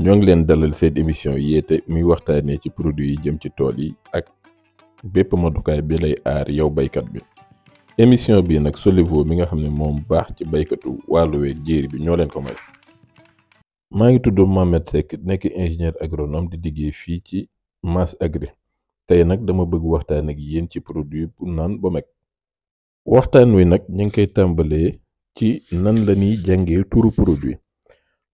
ñoo ngi leen dalal seen émission Yeete muy waxtaanee ci produit yi jëm ci tool yi ak bépp matukaay bi lay aar yow baykat bi. émission bi nag Solivo mi nga xam ne moom baax ci baykatu wàllu weeg jéeri bi ñoo leen ko may. maa ngi tudd Mohamed Seck nekk ingénieur agronome di liggéey fii ci Mass Agri. tey nag dama bëgg waxtaan ak yéen ci produit bu naan Bomek. waxtaan wi nag ñu ngi koy tàmbalee ci nan la ñuy jàngee turu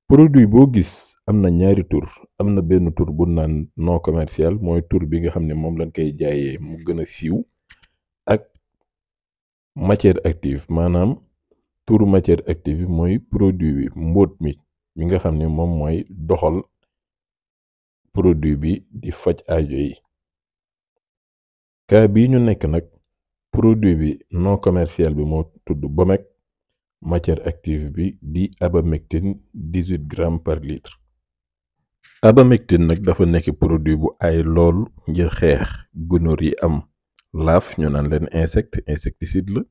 produit boo gis am na ñaari tur. am na benn tur bu naan non commercial mooy tur bi nga xam ne moom lañ koy jaayee mu gën a siiw, ak matière active maanaam turu matière active bi mooy produit bi mbóot mi nga xam ne moom mooy doxal produit bi di faj aajo yi. kaa bii ñu nekk nag produit bi non commercial bi moo tudd Bomek, matière active bi di abamectine 18 grammes par litre. abamectine nag dafa nekk produit bu ay lool ngir xeex gunóor yi am laaf ñu naan leen insecticide la,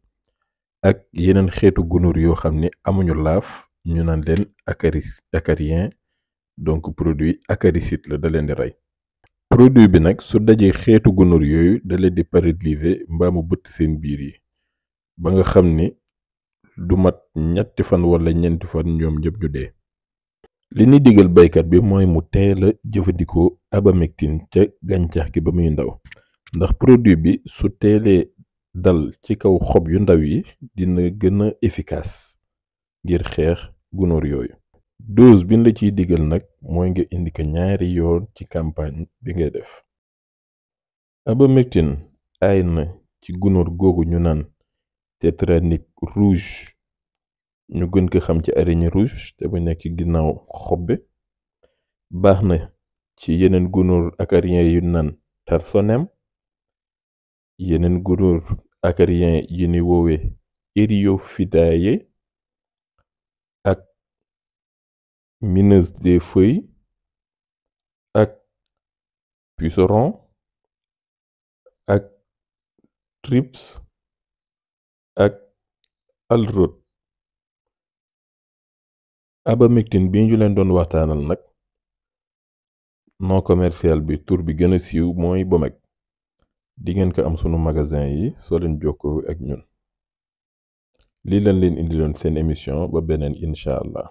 ak yeneen xeetu gunóor yoo xam ne amuñu laaf ñu naan leen acarien, donc produit acaricide la, da leen di rey. produit bi nag su dajee xeetu gunóor yooyu da leen di paralyser mbaa mu bëtt seen biir yi ba nga xam ni du mat ñetti fan wala ñeenti fan ñoom ñëpp ñu dee. li ni digal baykat bi mooy mu teel a jëfandikoo abamectine ca gàncax gi ba muy ndaw, ndax produit bi su teelee dal ci kaw xob yu ndaw yi dina gën a efficace ngir xeex gunóor yooyu. dose bi la ciy digal nag mooy nga indi ko ñaari yoon ci campagne bi ngay def. abamectine aay na ci gunóor googu ñu naan tétranique rouge, ñu gën ko xam ci araignée rouge te bu nekk ci ginnaaw xob bi. baax na ci yeneen gunóor acarien yu naan tarsonème, yeneen gunóor acarien yi ni woowe Eriophydae ak mineuse des feuilles ak puceron ak thrips ak alrot. abamectine bi ñu leen doon waxtaanal nag non commercial bi tur bi gën a siiw mooy Bomek. di ngeen ko am sunu magasin yi soo leen jokkoo ak ñun. lii lañ leen indiloon seen émission ba beneen incha allah.